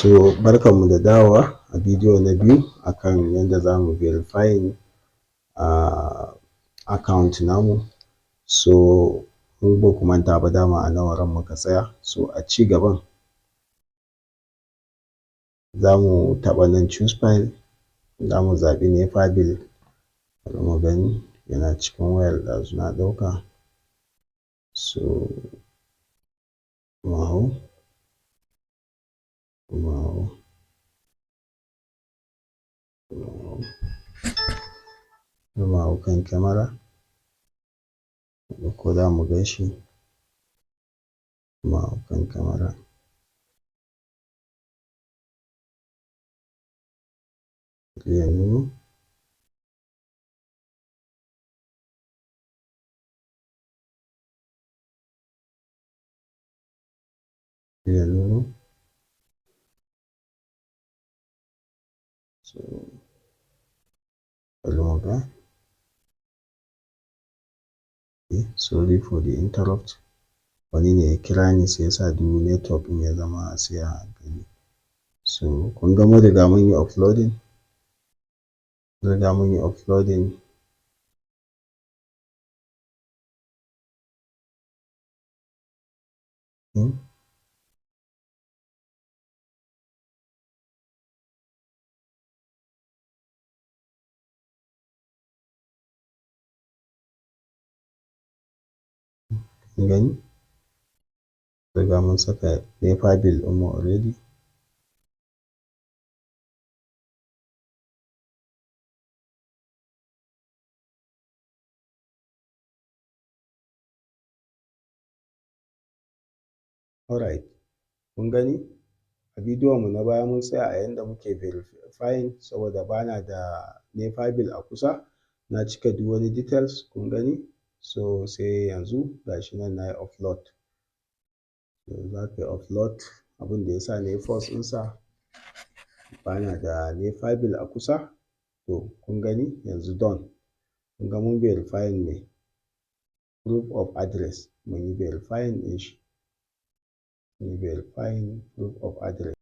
So barkanmu da dawowa a bidiyo na biyu akan yanda zamu verifying account namu. So in baku manta ba, dama a nan wurin muka tsaya. So a ci gaban zamu taɓa nan "Choose file", zamu zaɓi NEPA bill. Bari mu gani, yana cikin wayar, ɗazu na ɗauka. So mu hau mu hau mu hau mu hau kan kyamara ko za mu gan shi. Mu hau kan kyamara. Ya nuno. Ya nuno. So bari mu ga. Sorry for the interrupt. Wani ne ya kira ni, sai yasa duk network ɗin ya zama sai a hankali. So kun ga mun riga mun yi uploading. Mun riga mun yi uploading. Kun gani? Riga mun saka NEPA bill ɗinmu already. Alright, kun gani? A bidiyon mu na baya mun tsaya a yanda muke verifying. Saboda bana da NEPA bill a kusa, na cika duk wani details, kun gani. So sai yanzu gashi nan na yi upload. So za ka yi upload. Abin da ya sa na yi pause ɗinsa, bana da NEPA bill a kusa. To kun gani, yanzu done. Kun ga mun verifying ne proof of address, mun yi verifying ɗin shi, mun yi verifying proof of address.